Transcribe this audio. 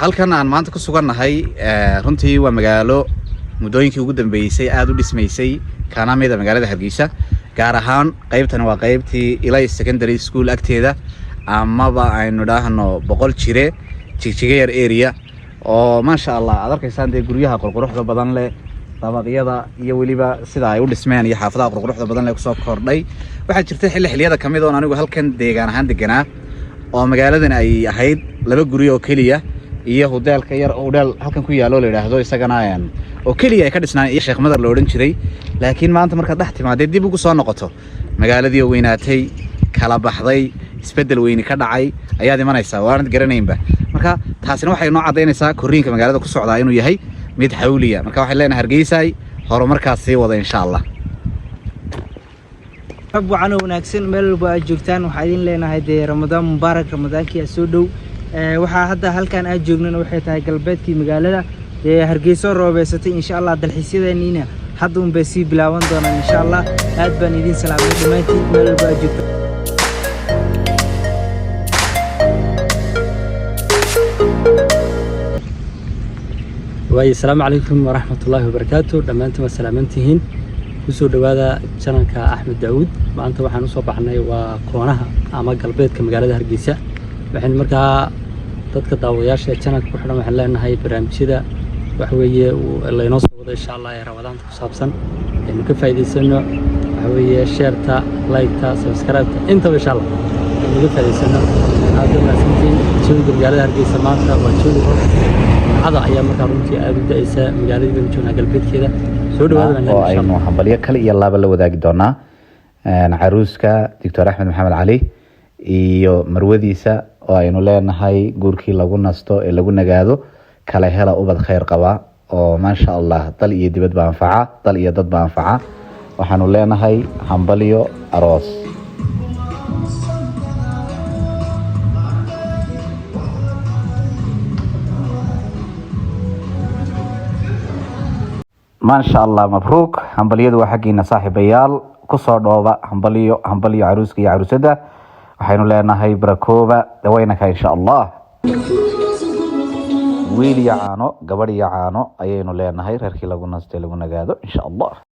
Halkan aan maanta ku sugannahay runtii waa magaalo muddooyinkii ugu dambeysay aada u dhismaysay, kana mida magaalada Hargeysa. Gaar ahaan qeybtani waa qeybtii Ilay Secondary School agteeda, amaba aynu idhaahno 100 Jire, Jigjiga Yar area, oo maasha Allah aad arkaysaan dee guryaha qurquruxda badan leh, dabaqyada iyo weliba sida ay u dhismeen iyo xaafadaha qurquruxda badan leh kusoo kordhay. Waxaa jirta xilli xilliyada kamid oon anigu halkan deegaan ahaan deganaa oo magaaladan ay ahayd laba guri oo keliya iyo hudeelka yar, hudeel halkan ku yaalo la yidhaahdo isagana oo keliya ay ka dhisnaan, iyo Sheekh Madar la odhan jiray. Laakiin maanta markaad dhex timaadee dib ugu soo noqoto magaaladii oo weynaatay, kala baxday, isbeddel weyni ka dhacay ayaad imanaysaa, waanad garanaynba. Marka taasina waxay noo caddaynaysaa korriinka magaalada ku socdaa inuu yahay mid xawliya. Marka waxay leenahay, Hargeysay, horumarkaas sii wada, insha Allah. Xub wacan oo wanaagsan meel walba aad joogtaan. Waxaa idin leenahay dee Ramadaan mubaarak, ramadaankii aa soo dhow. Waxaa hadda halkan aad joognana waxay tahay galbeedkii magaalada dee Hargeyso roobeysatay. Insha Allah dalxiisyadeeniina hadda unbay sii bilaaban doonaan, insha Allah. Aad baan idin salaamay dhammaantiin meel walba aad joogtaan. Waayo, asalaamu calaykum waraxmatullaahi wabarakaatu. Dhammaantiin waa salaamantihiin. Kusoo dhowaada channelka Axmed Daawuud. Maanta waxaan usoo baxnay waa koonaha ama galbeedka magaalada Hargeysa. Waxaynu markaa dadka daawadayaasha ee channelka ku xidhan waxaan leenahay barnaamijyada waxa weeye laynoo soo wado, insha Allah, ee Ramadaanta ku saabsan aynu ka faa'iidaysano. Waxa weeye shareta, like-ta, subscribe-ta, intaba insha Allah aynu ka faa'iidaysano. Aad u mahadsantihiin. Jawiga magaalada Hargeysa maanta waa jawi roob cada ayaa markaa runtii aada u da-aysa. Magaaladii baynu joognaa galbeedkeeda. Soo dhawaada baan oo leenahay, insha aynu Allah. Hambalyo kale iyo laaba la wadaagi doonaa caruuska Doctor Axmed Maxamed Cali iyo marwadiisa, oo aynu leenahay guurkii lagu nasto ee lagu nagaado, kala hela ubad khayr qaba oo maasha Allah dal iyo dibad ba anfaca, dal iyo dad ba anfaca. Waxaanu leenahay hambalyo aroos. Maasha Allah, mabruuk. Hambalyadu waa xaggiina, saaxiibayaal. Kusoo dhooba hambalyo, hambalyo caruuska iyo caruusada. Waxaynu leenahay barakooba dawaynaka, insha Allah. Wiil iyo caano, gabadh iyo caano ayaynu leenahay, reerkii lagu nastay, lagu nagaado, insha Allah.